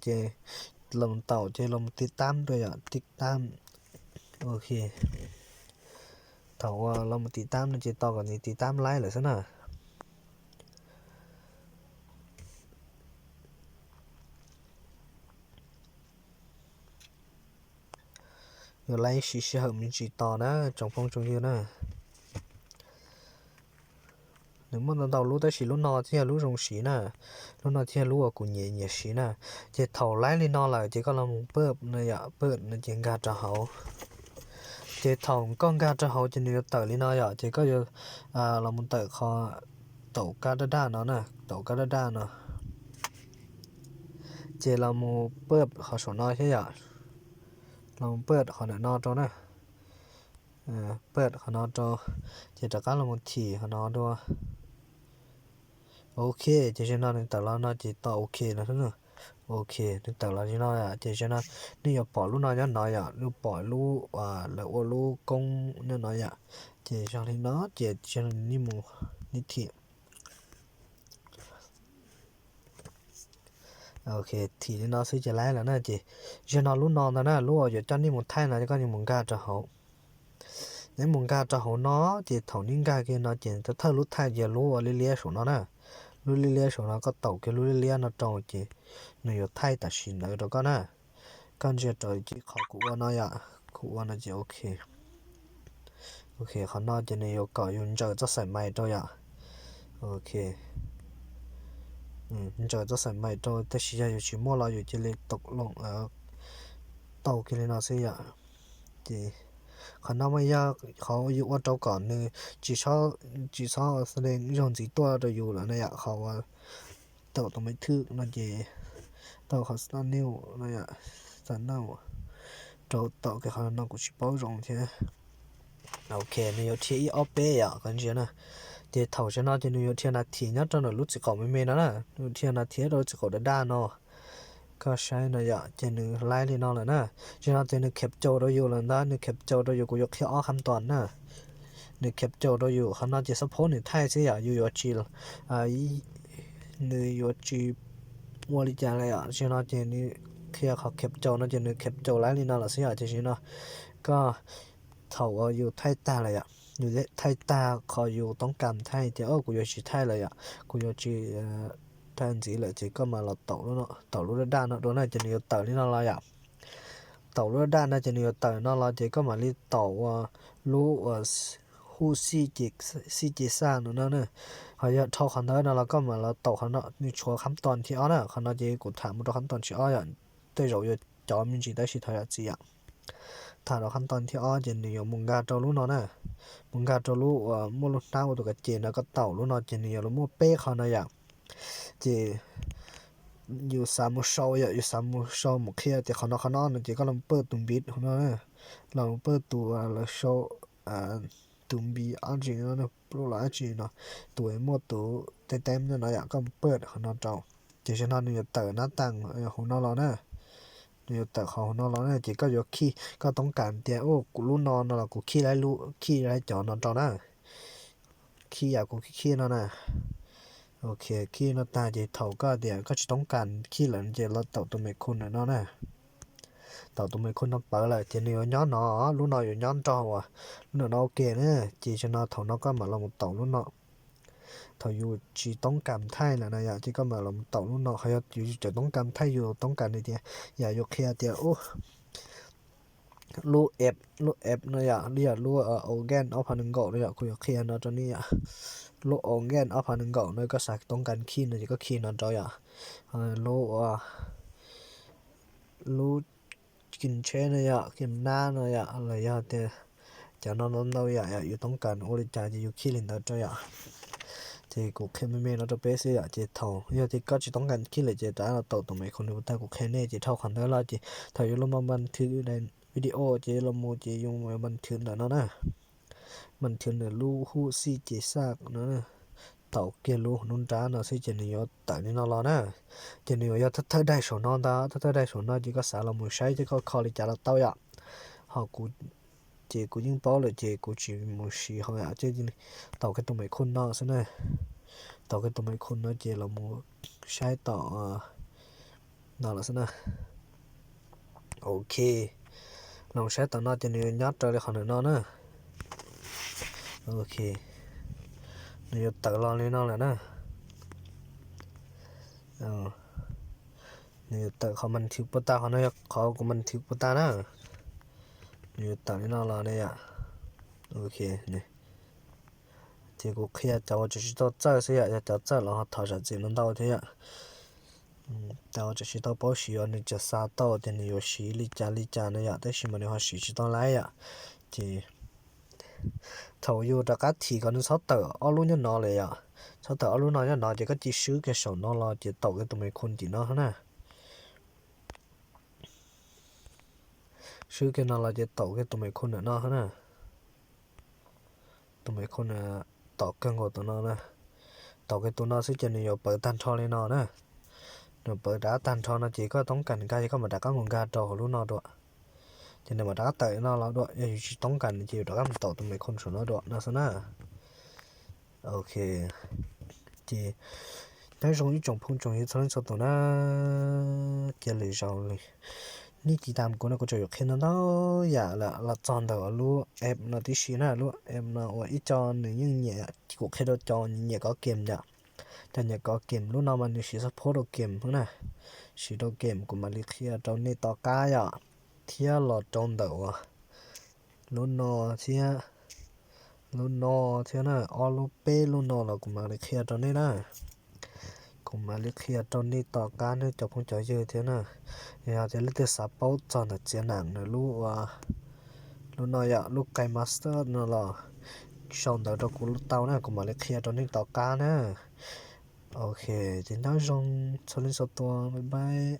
Ces los taum ces los tiv tab rau yom, tiv tab. Ok, thaum uas los mus tiv tab no ces tos kom nws tiv tab laib lawm xwb na. Yuav laib siv sij hawm me ntsis tos na tsoom phooj tsoom ywg na. Nws muaj ntau ntau lub tab sis lub no thiaj yog lub zoo siv na. Lub no thiaj yog lub uas kuv nyiam nyiam siv na. Ces thaum laib li no lawm ces koj los mus pab no yom, pab no ces nkag rau hauv. Ces thaum koj nkag rau hauv ces nws yuav tawm li no yom, ces koj yuav los mus tawm qhov taum kab daj daj no na, taum kab daj daj no. Ces los mus pab qhov saum no thiab yom, los mus pab qhov ntawm no rau na. Pab qhov no rau, ces rov qab los mus thim qhov no dua. Ok, ces zaum no nws tawm los no ces tos ok no xwb. Ok, nws tawm los li no yom, ces zaum no nej yuav pom lub no nyob no yom, nej pom lub, lawv ua lub koob nyob no yom. Ces zoo li no ces zaum no nej mus, nej thim. Ok, thim li no xwb ces laib lawm na. Ces zaum no lub no ntag na, lub uas yuav coj nej mus thaij no, koj yuav mus nkag rau hauv. Nej mus nkag rau hauv no, ces thaum nej nkag kiag no ces thawj lub thaij yog lub uas liab liab saum no na. Lub liab liab saum no koj taum kiag lub liab liab no rau ces nws yuav thaij tam sim ntawd rau koj na. Koj ntsia rau ces qhov kuv ua no yom, kuv ua no ces ok. Ok, qhov no ces nws yuav kom yus ntsaws txoj xaim mais rau yom. Ok, ntsaws txoj xaim mais rau, tab sis yog yus tsis muaj los yus cia li taum loo tau kiag li no xwb yom. Ces qhov no mas yog qhov yus ua rau kom nws tsis txhob, tsis txhob xa leej zaug ntxiv tuaj rau yus lawm na yom. Qhov uas taum tus me thwj no ces tau qhov thumbnail no yom, thumbnail rau taum kiag qhov no kuv tsis paub zoo thiab. Ok, nws yuav dhia ib ob peb yom, koj ntsia na. Ces thaum zaum no ces nws yuav dhia nas this nyob rau ntawm lub txiv qaum me me no na, nws dhia nas this rau lub txiv qaum daj daj no. Koj saib no yom, ces nws laib li no lawm na. Zaum no ces nws khep caus rau yus lawm ntag, nws khep caus rau yus, kuv yuav qhia ob khab toos na. Nws khep caus rau yus, qhov no ces xab phob nws thaij xwb yom, yus yuav tsis, nws yuav tsis ua li cas li yom. Zaum no ces nws qhia qhov khep caus no ces nws khep caus laib li no lawm xwb yom, ces zaum no koj thaum uas yus thaij tag lawm yom, yus thaij tag qhov yus toob kas thaij tias o kuv yuav tsis thaij lawm yom, kuv yuav tsis thaij ntxiv lawm ces koj mam los taum lub daj daj no dua na, ces nws yuav tawm li no los yom. Taum lub daj daj no ces nws yuav tawm no los ces koj mam li taum ua lub uas hu xij ces xaj no na. Ho yog dhau qhov ntawd no los koj mam los taum qhov no, nws tshuav khab toos thib ob na, qhov no ces kuv tham mus rau khab toos thib ob yom, tej zaum yuav cov me ntsis tab sis thov zam txim yom. Tham rau khab toos thib ob ces nws yuav mus nkag rau lub no na, mus nkag rau lub uas muaj lub hnab ua tus kav ces no, koj taum lub no ces nws yuav los muaj peb qhov no yom. Ces yus xav mus sau yom, yus xav mus sau mus qhia tias qhov no qhov no no ces koj los pab tus npiv hauv no, los pab tus lawv sau tus npiv ab tsi no, pluj los ab tsi no, tus muaj tus tej teeb no yom, koj mus pab qhov no rau. Ces zaum no nws yuav tawm nab tas hauv no los na, nws yuav tawm qhov hauv no los na, ces koj yuav khij, koj toob kas tias u kuv lub no no los kuv khij laib lub, khij laib cov no rau na. Khij yam kuv khij khij no na. Ok, khij no tag ces thaum koj tias koj tsis toob kas khij lawm ces los taum tus me khu ntawm no na. Taum tus me khu no pawv lawm ces nws yuav nyob no, lub no yuav nyob nrog uas lub ntawm no ua ke na. Ces zaum no thaum no koj mam los mus taum lub no. Thaum yus tsis toob kas thaij lawm na yom, ces koj mam los mus taum lub no. Ho yog yus tseem toob kas thaij, yus toob kas nws tias, yam yus qhia tias u lub app, lub app no yom, li yog lub organ ob phav nees nkaum no yom, kuv yuav qhia no rau nej yom. Lub organ ob phav nees nkaum no koj xav toob kas khij no ces koj khij no rau yom. Lub, lub kim tsheb no yom, kim nab no yom, los yog tias cov no ntau ntau yam yom, yus toob kas ua li cas ces yus khij li ntawd rau yom. Ces kuv qhia me me no rau peb xwb yom, ces thaum yog tias koj tsis toob kas khij lawm ces rov los taum tus me khu nws tag kuv qhia nej, ces dhau qhov ntawd los ces thaum yus los mus npas thwv video ces los mus ces yus npas thwv ntawm no na, npas thwv ntawm lub hu xij ces xaj no, taum kiag lub hauv nruab nrab no xwb ces nws yuav tawm li no los na. Ces nws yuav yog thawj thawj daim saum no ntag, thawj thawj daim saum no ces koj xav los mus saib ces koj kho li cas los tau yom. Ho kuv, ces kuv yeej paub lawm ces kuv tsis mus siv ho yom, ces taum kiag tus me khu no xwb na. Taum kiag tus me khu no ces los mus saib tom no lawm xwb na. Ok, los saib tom no ces nws yuav nyob raws li qhov ntawm no na. Ok, nws yuav tawm los li no lawm na. Nws yuav tawm qhov mas thim puas tas, qhov no yog qhov kuv mas thim puas tas na. Nws yuav tawm li no los ne yom. Ok, ces kuv qhia cov uas tseem tsis tau txawj xwb yom, yog cov txawj los ho thov zam txim no ntau thiab yom. Cov uas tseem tsis tau paub siv uas nws tseem xa tau tias nws yuav siv li cas li cas no yom, tab sis mas nws ho siv tsis tau lawm yom. Ces thaum yus rov qab thim kom nws txhob tawm ob lub nyob no lawm yom, txhob tawm ob lub no nyob no ces koj cia li swb kiag saum no los ces taum kiag tus me khun tim no na. Swb kiag no los ces taum kiag tus me khun ntawm no na. Tus me khun tom kawg nkaus tus no na. Taum kiag tus no xwb ces nws yuav pawv tag nrho li no na. Nws pawv rov qab tag nrho no ces koj toob kas nkag ces koj mam rov qab mus nkag rau hauv lub no dua. Ces nws mam rov qab tawm li no los dua, yog yus tsis toob kas ces yus rov qab mus taum tus me khun saum no dua no xwb na. Ok, ces nyob zoo ib tsoom phooj tsoom ywg txhua leej txhua tus na, cia lwm zaus li nej tiv tam kuv no kuv tseem yuav qhia ntau ntau yam lawm los txog ntawm lub app no tib si na, lub app no uas ib co nws yeej nyiam, kuv qhia rau cov nyiam kov kem yom. Cov nyiam kov kem lub no mas nws siv support rau kem na, siv rau kem kuv mam li qhia rau nej tom qab yom, thiab los rau ntawm uas lub no thiab, lub no thiab na, ob lub peb lub no los kuv mam li qhia rau nej na. Kuv mam li qhia rau nej tom qab nej cov phooj cov ywg thiab na. Yog tias leej twg xav paub txog ntawm txiav nam nws lub ua, lub no yom, lub KineMaster no los sau ntawv rau kuv tau na, kuv mam li qhia rau nej tom qab na. Ok, ces nyob zoo txhua leej txhua tus, bye bye.